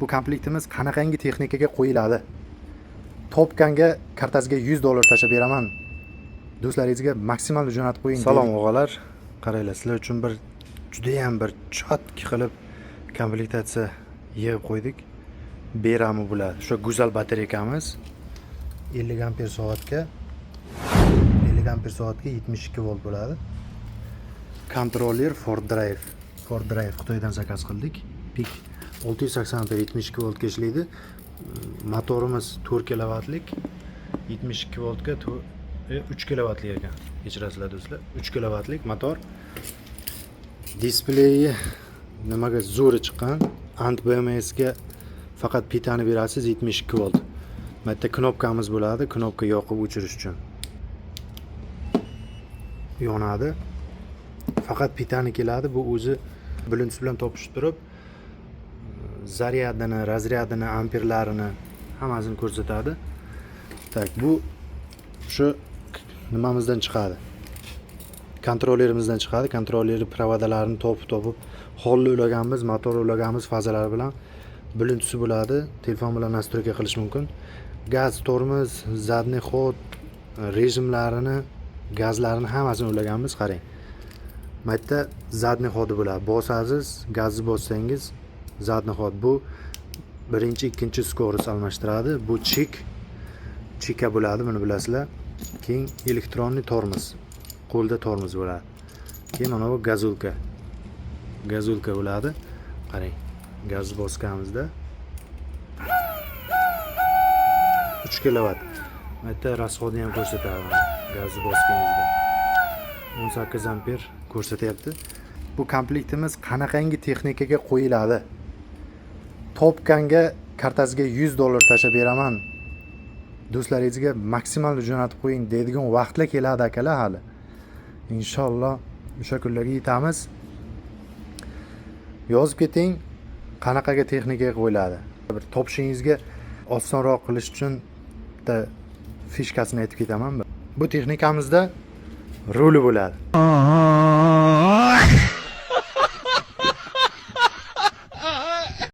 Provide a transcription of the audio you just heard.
Bu komplektimiz qanaqangi texnikaga qo'yiladi? Topganga kartasiga 100 dollar tashlab beraman. Do'stlaringizga maksimal jo'natib qo'ying. Salom, og'alar. Qaranglar, sizlar uchun bir judayam bir чётко qilib komplektatsiya yig'ib qo'ydik. Berami bular. O'sha go'zal batareykamiz 50 amper soatga, 50 amper soatga 72 volt bo'ladi. Kontroller Ford Drive. Ford Drive Xitoydan zakaz qildik. Pik 680 amper, 72 voltga ishlaydi. Motorimiz 4 kilovatlik, 72 voltga, 3 kilovatlik ekan. Kechirasizlar, do'stlar. 3 kilovatlik motor. Displeyi nimaga zo'ri chiqqan. Ant BMS ga faqat питание berasiz, 72 volt. Bu yerda knopkamiz bo'ladi, knopka yoqib o'chirish uchun. Yonadi. Faqat питание keladi. Bu o'zi Bluetooth bilan topishib turib, zaryadini, разряд ini, amperlarini hammasini ko'rsatadi. Так, bu shu nimamizdan chiqadi. Kontrollerimizdan chiqadi. Kontrolleri провода larini topib-topib holni ulaganmiz, motor ulaganmiz fazalari bilan. Bluetooth bo'ladi. Telefon bilan настройка qilish mumkin. Gaz, tormoz, задний ход rejimlarini, gazlarini hammasini ulaganmiz, qarang. Bu yerda задний ход i bo'ladi. Bosasiz, gazni bossangiz, задний ход, bu birinchi, ikkinchi скорость almashtiradi. Bu чика bo'ladi, buni bilasizlar. Keyin электронный tormoz. Qo'lda tormoz bo'ladi. Keyin mana bu газулька. Газулька bo'ladi. Qarang. Gazni bosganimizda 3 kilovat. Bu yerda расход ni ham ko'rsatadi. Gazni bosganingizda 18 amper ko'rsatyapti. Bu komplektimiz qanaqangi texnikaga qo'yiladi? Topganga kartasiga 100 dollar tashlab beraman. Do'stlaringizga maksimal jo'natib qo'ying deydigan vaqtlar keladi, akalar, hali. Inshaalloh o'sha kunlarga yetamiz. Yozib keting, qanaqaga texnikaga qo'yiladi. Bir topishingizga osonroq qilish uchun bitta фишка sini aytib ketaman. Bu texnikamizda ruli bo'ladi.